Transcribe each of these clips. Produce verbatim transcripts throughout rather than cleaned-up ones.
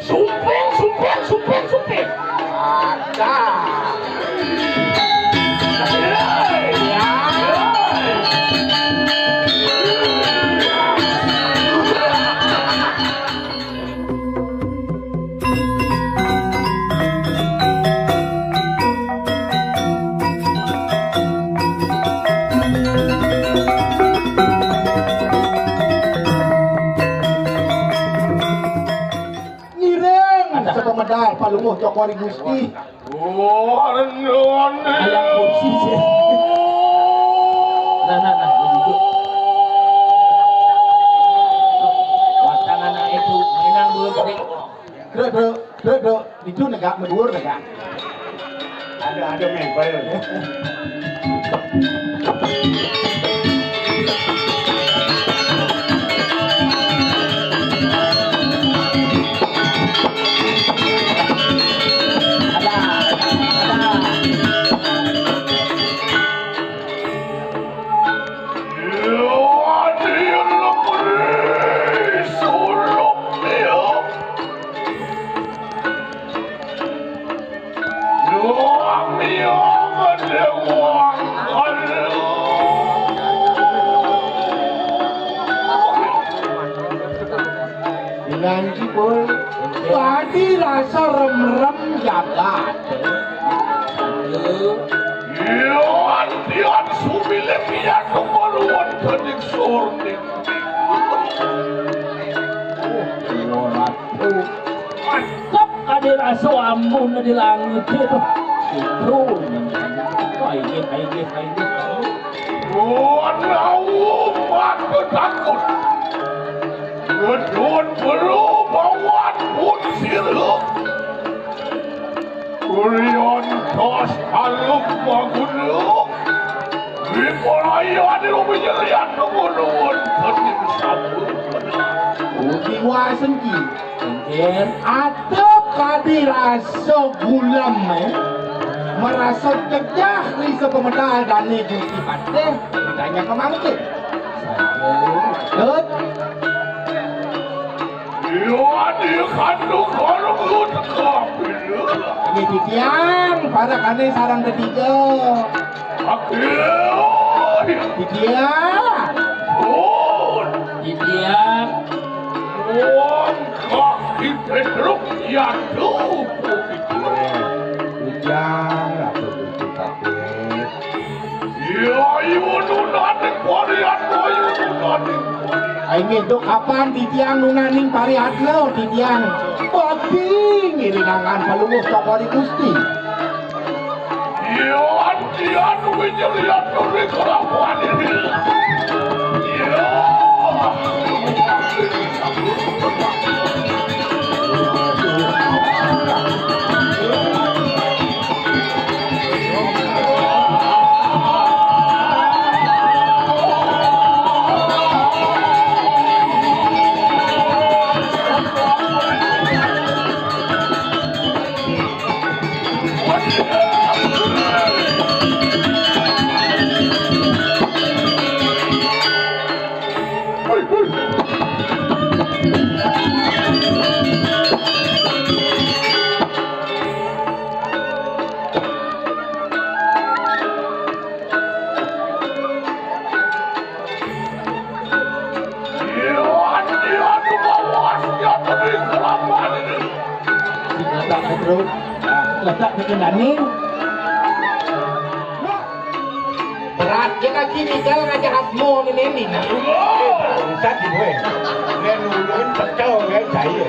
Suping, suping, suping, suping. Ada. Ngiring. Ada. Sapa medal Palungguh Cokor I Gusti. Oh, renone. Ayang kursi sih. Nah, nah, nah, begitu. Watang anak itu, minang dulu tadi. Duduk, duduk, duduk. Itu negak, mendur negak. Ada, ada mebel. Dengan jipul tadi rasa remrem jagat. Iya, tian sumilik iya kemeruan kening sorning. Mantap kadi rasa ambun di langit itu. Itu. Ayo, ayo, ayo. Wana umat takut. Ngedon perlu bawat pun siruk. Kurion tos aluk magunuk. Ripolaya di rumi jelian kemunuan kening sabu. Uji wasen ki. Engken. Atep kadi rasa gulem, eh. Merasa cegah ri sepemedal dane Gusti Patih, ditanya ke mangkin. Tut. Iya, dia kandung orang lu teka bila. Ini titiang, para kane sarang ketiga. Akhirnya. Titiang. Pun. Titiang. Wong kaki Petruk ya tuh. Titiang, Ratu Gusti Patih. Iya, ayo nunaning pariatno, ayo nunaning pariatno. Ayo ngentuk kapan titiang nunaning pariatno, titiang. Bakti ngiringangan Palungguh Cokor I Gusti. Iya, antian wiji liat nuri kelabuhan ini. Iya. Letak ke kendani. Berat je kaki tinggal ngajak asmo ni, Neni. Bangsat ni, boy. Dia nulun pecel, kan, saya.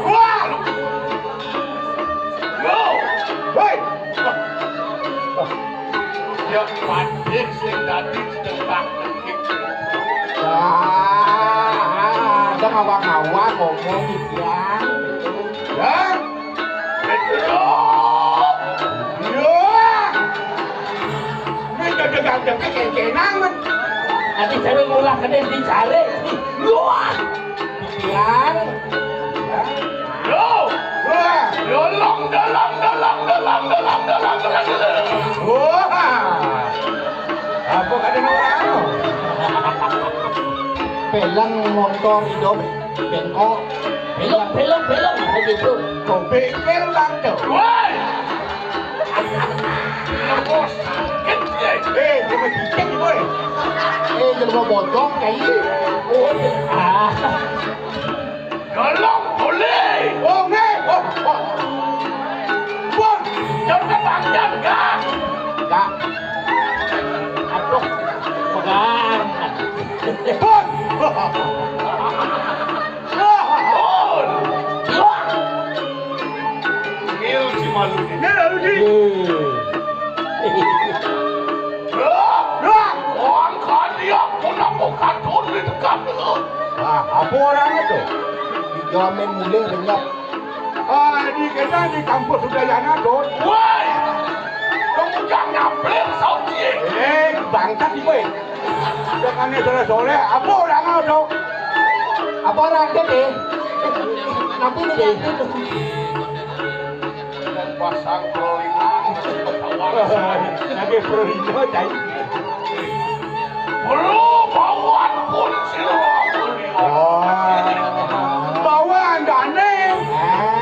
Wah! Woi. Ya, patik sing dadi sedengkak dengkik. Wah, ada ngawang-ngawang ngomong, Yang. Yang. Ya. Ini gagah-gagah kencenang, men. Nanti saya ngulah kena dicari. Luar. Yang. Yo. Wah. Yo, long, dalang, dalang, dalang, dalang, dalang, dalang. Wah. Bilang motor hidup bengkok. Belok, belok, belok. Begitu. Kau pikir bang tu. Woi. Lemos. Kecil. Eh, dia mah cicing, boy. Eh, dia mau bocor kayak ini. Oh, ah. Tolong boleh. Oh, nggih. Oh, oh. Pun, jangan panjang, Kak. Kak. Aduh, pegang. Pun. Pun. Ngil si malu ni. Ngil, lalu di. Wah, wah. Orang kaya pun aku katun di dekat tu. Ah, apa orangnya tu? Dijamin mulih lenyap. Ah, di kita di kampus Udayana tu. Woi! Kamu jangan nyaplir, Sauci. Eh, bangsat ni, woi. Jangan ni soleh-soleh. Apa orangnya tu? Apa orangnya, deh? Nanti ni, deh. Pasang perlingan. Lagi perlingan, cai. Perlu bawaan pun sila beli. Oh. Bawaan dane.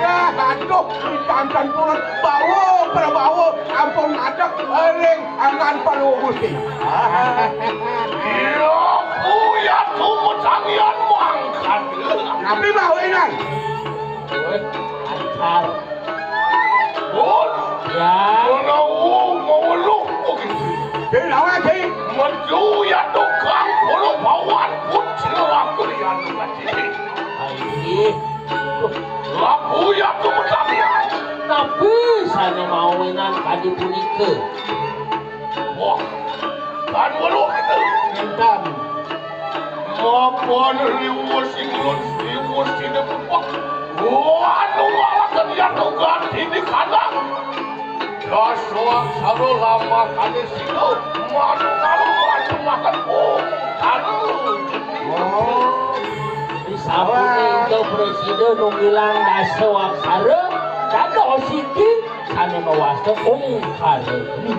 Ya, aduh, ditantan pun bawa, perbawa, ampun ngadeg, eling, angan perlu gusti. Iya, kuya tuh tangian mangkat. Tapi bawa inan. Acar. Bos. Ya. Menawa maweluk begitu. Sing lawan sing. Metu ya tukang puluh bawan pun sira kulian mati. Aih. Labu ya tumetamian. Nabi sane mawinan kadi punika. Wah, kan weruh kita. Enten. Mapan riwus ingulun riwus tidak pupuk. Wanu malakan yatu ganti di kandang. Daswa saro lama kali situ. Manu kalu manu makan pun. Aduh. Oh. Di samping itu presiden nunggilang dasa waksara. Kada osiki. Sane mawasta Ungkareni.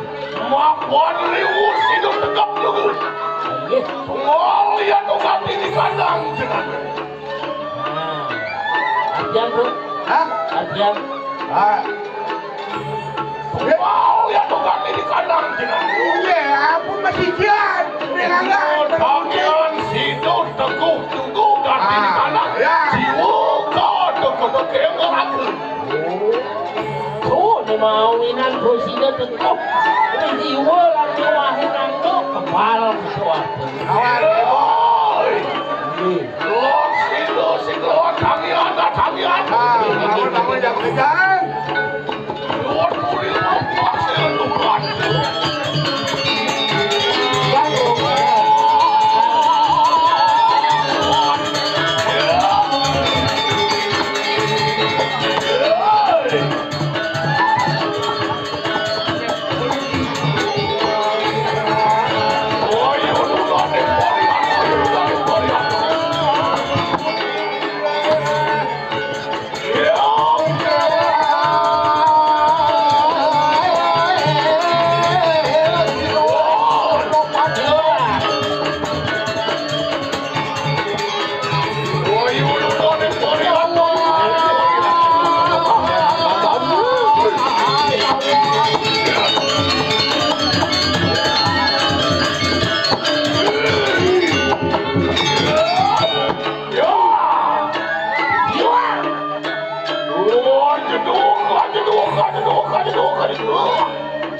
Mapan riwus hidup tegap lugu. Inggih. Tunggal ya tunggal di kandang jenengan. Nah. Artian, Bro. Hah? Artian. Ah. Tunggal ya tunggal di kandang jenengan. Iya, ampun Mas Ijan. Dengan Bagian situ teguh tunggu ganti di kandang. Ya. Jiwa kau teguh teguh yang Oh. Tuh, di mawinan bosina teko. Ini jiwa lagi wahe nangko kebal gitu aku. Awan. Oi. Ini. Lok situ, situ, kami ada, kami ada. Ah, lawan, lawan, jangan kejar. Luar puri, luar puas, luar puas.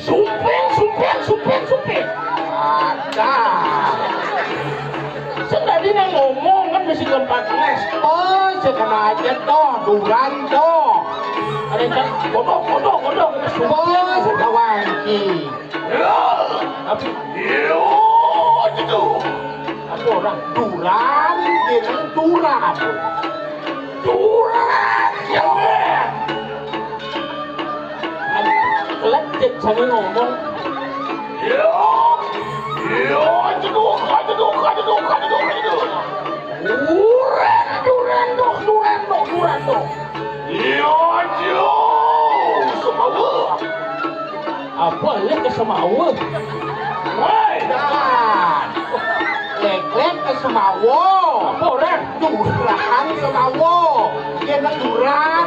Sumping, sumping, sumping, sumping. Ada. Sing tadi nang ngomong kan mesti keempat les. Oh, sekarang aja toh, duran toh. Ada yang cakap, kodok, kodok, kodok. Oh, sudah wanci. Tapi, yo, gitu. Apa orang duran, dia kan duran. Duran, ya, men. Kelecek saya ngomong. Yo, yo, jeduk, jeduk, jeduk, jeduk, jeduk. Duran, duran, dok, duran, dok, duran, dok. Iya, iya. Semawa. Apa leh ke semawa? Woi, dah. Lek-lek Semawa. Apa, Ren? Duran Semawa. Yen nang Duran.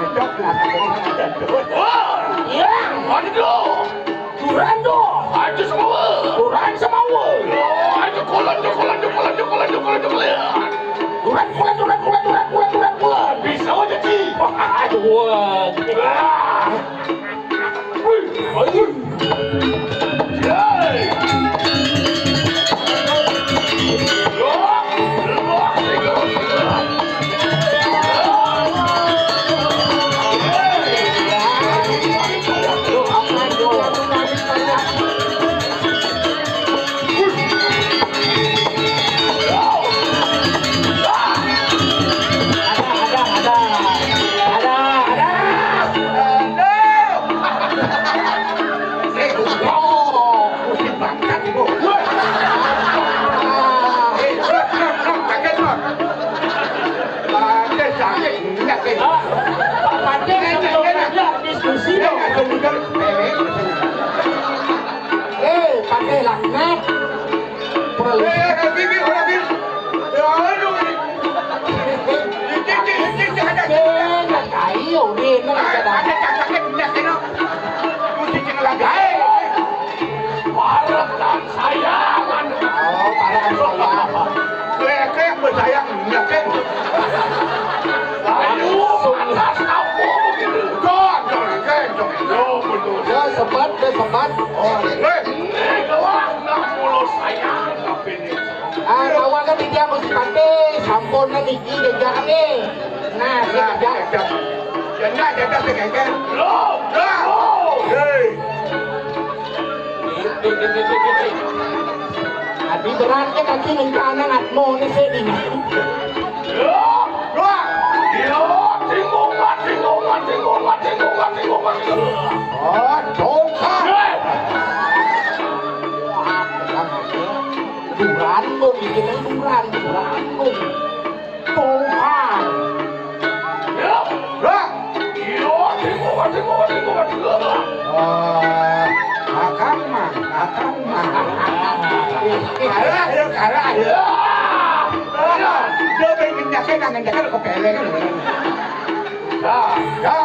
Wah, iya. Aduh. Duran tuh. Aduh, Semawa. Duran Semawa. Aduh, Kulon, Kulon, Kulon, Kulon, Kulon, Kulon, Kulon. Duran, Kulon, Duran, Kulon, Duran, Kulon, Duran, Kulon. Bisa aja, Ci. Aduh. Ah. Eh, pakai laknat. Eh, eh, eh, Bibi, udah, Bibi. Ya, aduh, ini. Ini, ini, ini, ini, ada. Eh, nak kayu, Bibi, nak Ah, ada. Ada cakaknya, pindah, sini. Mesti kena lagi. Parekan sayangan. Oh, parekan sayangan. Kayak, kayak bersayang, pindah, kan. Ayo, atas kamu begitu. Jangan, jangan, jangan, jangan. Yo, betul. Ya, sempat, ya, sempat. Oh, eh. Ini gelah enam puluh saya, tapi ini. Ah, kawan kan dia mesti pakai, sampun niki jejak nih. Nah, jejak. Jejak, jejak, jejak. Loh, loh. Hei. Adi beratnya kaki nengkana ngatmo nih sih ini. Loh, loh. Yo, singgungan, singgungan, singgungan, singgungan, singgungan, singgungan. Oh, dongkak. Hei. Wah, tenang aja. Durango, bikin duran, durango. Tuhan. Ya. Ya. Iya, timbul, timbul, timbul, timbul. Oh, akang mah, akang mah. Kalah, ya, kalah, ya. Ya. Dia pengen nyakin, nggak nyakin, kok pelek. Ya. Ya.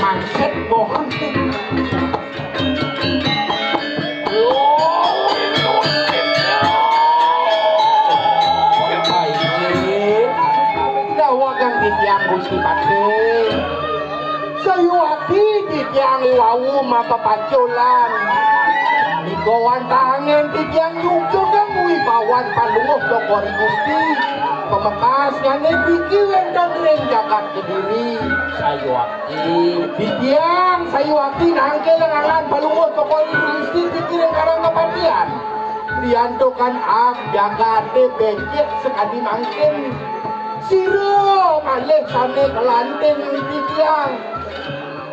Mangsit bohong. Dawakan titiang Gusti Patih. Sayuwakti titiang iwau mapapaculan. Nika wantangen titiang nyucugang wibawan Palungguh Cokor I Gusti. Pamekasnyané driki wénten ring jagat Kediri. Sayuwakti. Titiang sayuwakti nangkil ngaran Palungguh Cokor I Gusti driki ring Karang Kapatihan. Riantukan ak jagaté becik sakadi mangkin. Sira malih sané kalantin titiang.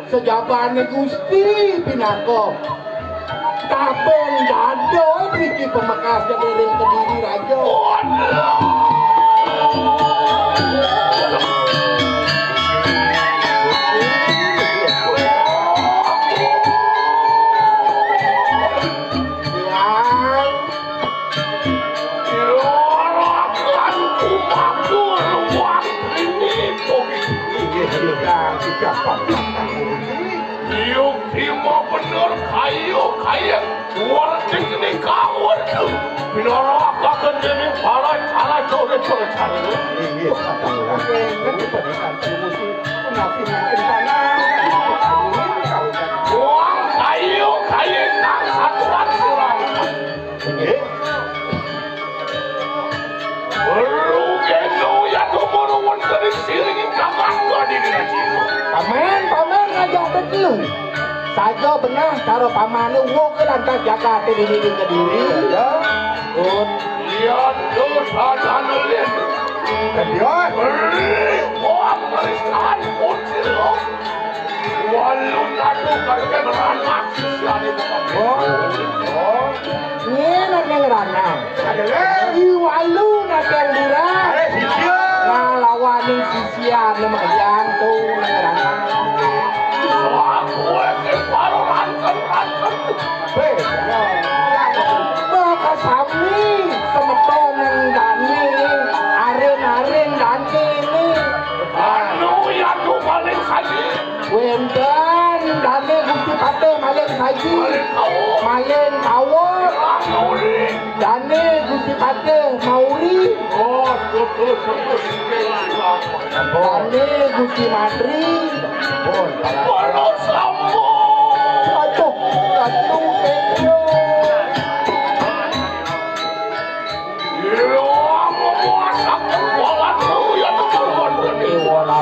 Sajabané Gusti pinaka. Tabeng dada driki pamekasné ring Kediri Raja. Tiang. Lorokan kumakur wang ini. Yuk, cuma bener kayu, kayu. Wartik ni kawan tu. Pinarakakan demi para cara, cara, cara, cara. Iya, kata orang. Buang kayu, kayu nang satuan surang. Rugeno ya tumurun wonten ing siring jagat gadi dinajino. Paman, paman ngajak tetelu. Saja benah cara pamane wong ke lantas jagat dini di Kediri. Ya. Pun. Iya, tuh, sadar nulin. Kedua. Beri, wong, beri, sahan, pun, silo. Walu nadu kalian ranak sisiane. Oh, oh. Nyen nang ranak. Ada lagi. Walu nang lurah. Ada sisia. Ngalawaning sisiane mayan tu nang ranak. Aku iki baru rancen-rancen. Hei, makasami semeton nang dane, aren-aren dane ni. Anu ya tu paling saji. Wenten, dane Gusti Patih malih saji. Malih kawon. Malih kawon. Malih. Dane Gusti Patih mauri. Oh, betul, betul. Dane Gusti Mantri. Pun, para. Pun sambung. Aduh, aduh, aduh.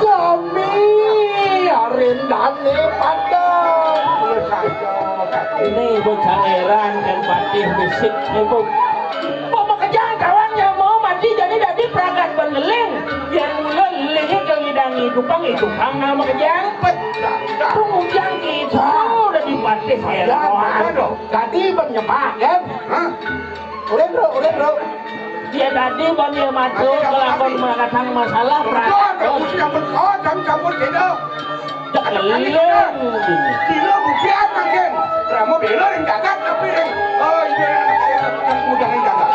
Sami arendane padang. Ini bocah eran kan patih bisik ibu. Mau makejang kawan yang mau mati jadi dadi pragat beneling. Yang mula lelehnya ke lidangi tukang itu pang nama kejang. Pengujang itu udah dipatih ya. Tadi bang nyepak kan? Hah? Udah, Bro, udah, Bro. Dia tadi bang dia masuk ke lakon mengatakan masalah. Udah, kamu sudah berkot, kamu campur tidak. Tekeleng. Tidak bukian makin. Kamu bela yang jagat tapi yang, oh, iya, yang mudah yang jagat.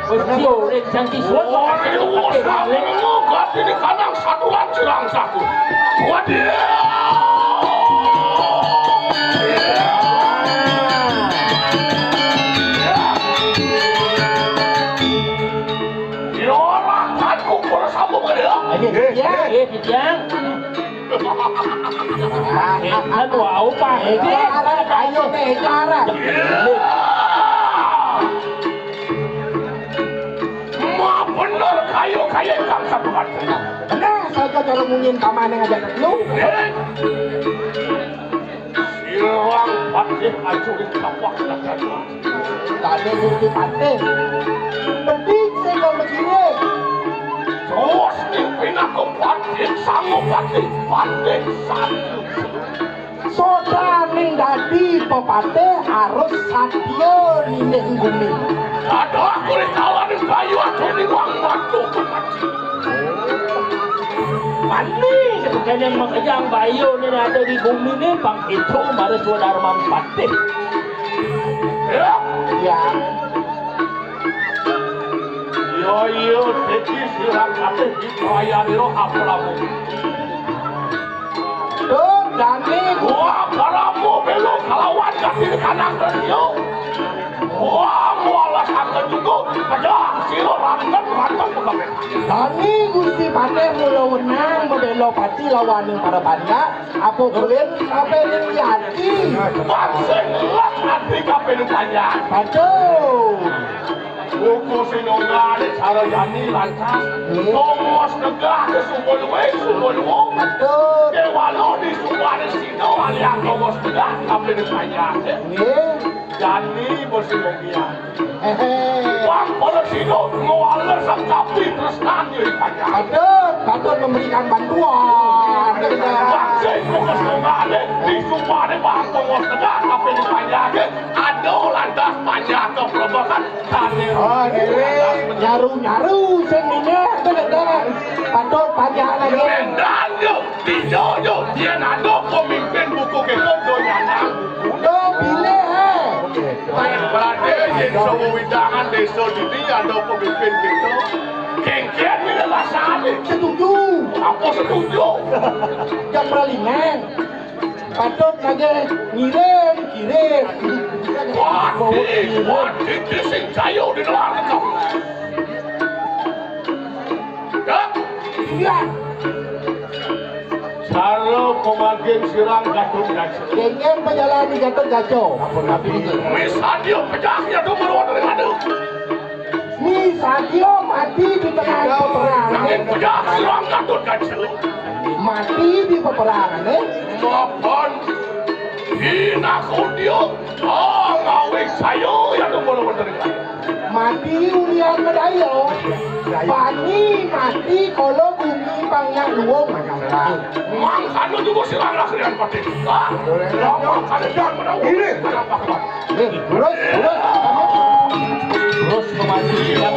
Betul, yang cantik suat. Oh, ini usaha ini kanang satuan cirang satu. Waduh. Ya, orang kan kumpul sambung aja. Ayo, ya, ya, ya. Kan wau, Pak. Eh, ayo, eh, Clara. Maaf bener, kayu-kayu kang satu. Nah, saja cara munyin pamane ngajak lu. Eh. Sirang patih acuh ing tapak nagara. Tadi Gusti Patih. Bedik sing kau begini. Terus ning pinaka patih, sangu patih, patih satu. Sodaning dadi pepatih harus satya nining gumi. Ada aku di kawan kayu aku di wang batu. Mani sebagian yang makejang bayu ni ada di gumi ni pang itu mara swadarman patih. Ya. Ya. Ya, iya, dadi sirang patih di kawayanira apramu. Tuh, dane. Wah, paramu belo kalawan dadi kanang dadi. Wah, mualas angkat juga. Aja, sira ranten, ranten pegawai. Dane Gusti Patih mula wenang bebelo pati lawaning para panjak. Apa buin kapening yati? Bangsa ngelak ati kapening panjak. Aduh. Buku sinunggale cara jani lantas. Nggih. Tongos negah ke sumur luwih, sumur luwung. Betul. Kewalo di sumur sida aliang tongos negah sampai di panjang. Nggih. Jani bersinunggian. Hehe. Bang pada sida ngwala sangkapi tresnan yo di panjang. Betul, patut memberikan bantuan. Bang sing tongos negah di sumur bang tongos negah sampai di panjang. Aduh lantas panjang ke perebakan. Oh, diri nyaru-nyaru sing minyak tu dah. Patut pajak lagi. Mendan yo, tijo yo, yen ada pemimpin buku kita do nyanang. Udah pilih eh. Berarti yen sewewidangan desa dini ada pemimpin kita. Kengkian ni bahasa ni. Setuju. Apa setuju? Jam pralingan. Patut lagi ngirim, kirim. Wah, wah, sing jayo di luar itu. Ya. Iya. Cara pemagin sirang Gatotkaca. Kenging pejalan di Gatotkaca. Apa nabi itu? Misalnya pejahnya tu baru ada. Misalnya mati di tengah perang. Nangin pejah sirang Gatotkaca. Mati di peperangan, eh? Mapan. Hina kau dia. Ah, ngawik saya ya tu baru ada. Mati ulian medaya. Bani mati kala bumi pangnya luwung. Mangkana juga sirang lah kalian mati. Ah, mangkana jangan pada ini. Kenapa, kenapa? Eh, terus, terus. Terus kematian.